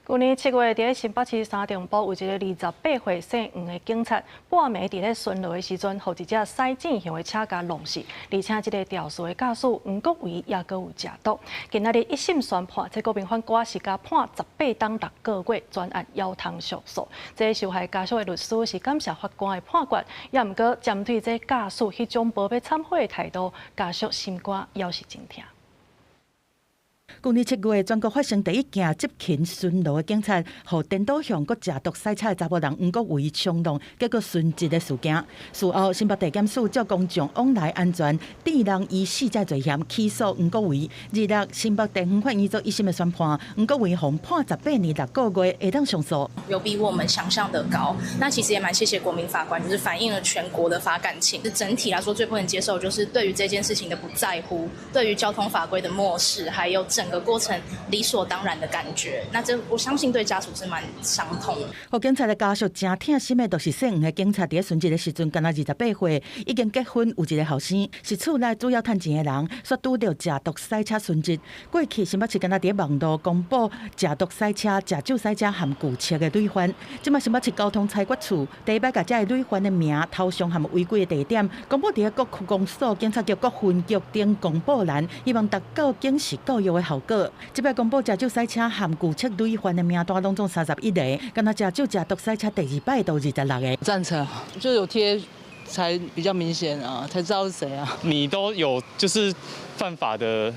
舊年7月，佇咧新北市三重埔有一个28歲姓黃的警察，半暝佇咧巡邏的時陣，予一隻駛正向的車共挵死，而且這个肇事的駕駛黃國維也閣有食毒。今仔日一審宣判，這國民法官是共判18冬6個月，全案猶通上訴。這受害家屬的律師是感謝法官的判決，也毋過針對這駕駛彼種無欲懺悔的態度，家屬心肝猶是真疼。舊年7月，全國發生第一件執勤巡邏的警察，予顛倒向閣食毒駛車的查埔人黃國維衝撞，結果殉職的事件。事後，新北地檢署照公眾往來安全，致人於死這罪嫌起訴黃國維。26新北地方法院做一審的宣判，黃國維予判18年6個月，會當上訴。有比我們想象的高。那其實也蠻謝謝國民法官，就是反映了全國的法感情。整體來說，最不能接受就是對於這件事情的不在乎，對於交通法規的漠視，還有整個過程理所當然的感覺，那這我相信對家屬是蠻傷痛的。予警察的家屬誠疼心的，就是姓黃的警察佇咧殉職的時陣，敢若28歲，已經結婚，有一个後生，是厝內主要趁錢的人，煞拄著食毒駛車殉職。過去新北市敢若佇咧網路公布食毒駛車、食酒駛車含拒測的累犯，這馬新北市交通裁決處第一擺共這个累犯的名、頭像含違規的地點公布佇咧各區公所、警察局各分局頂公布欄，希望達到警示教育的效果。這擺公布食酒駛車含拒測累犯的名單，攏總31個，敢若食酒食毒駛車第二擺都26個。贊成，就有貼才比較明顯啊，才知道是誰啊。你都有就是犯法的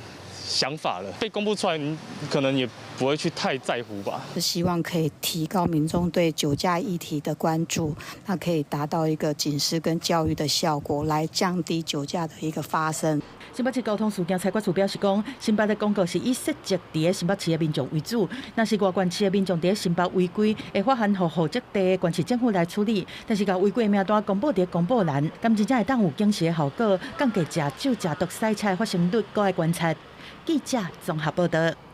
想法了，被公布出來，你可能也不會去太在乎吧。希望可以提高民眾對酒駕議題的關注，那可以達到一個警示跟教育的效果，來降低酒駕的一個發生。新北市交通事件裁決處表示講，新北的公告是以設籍佇咧新北市的民眾為主，若是外縣市的民眾佇咧新北違規，會發函予戶籍地的縣市政府來處理。但是共違規的名單公布佇咧公布欄，敢真正會當有警示的效果，降低食酒、食毒駛車的發生率，閣愛觀察。記者綜合報道。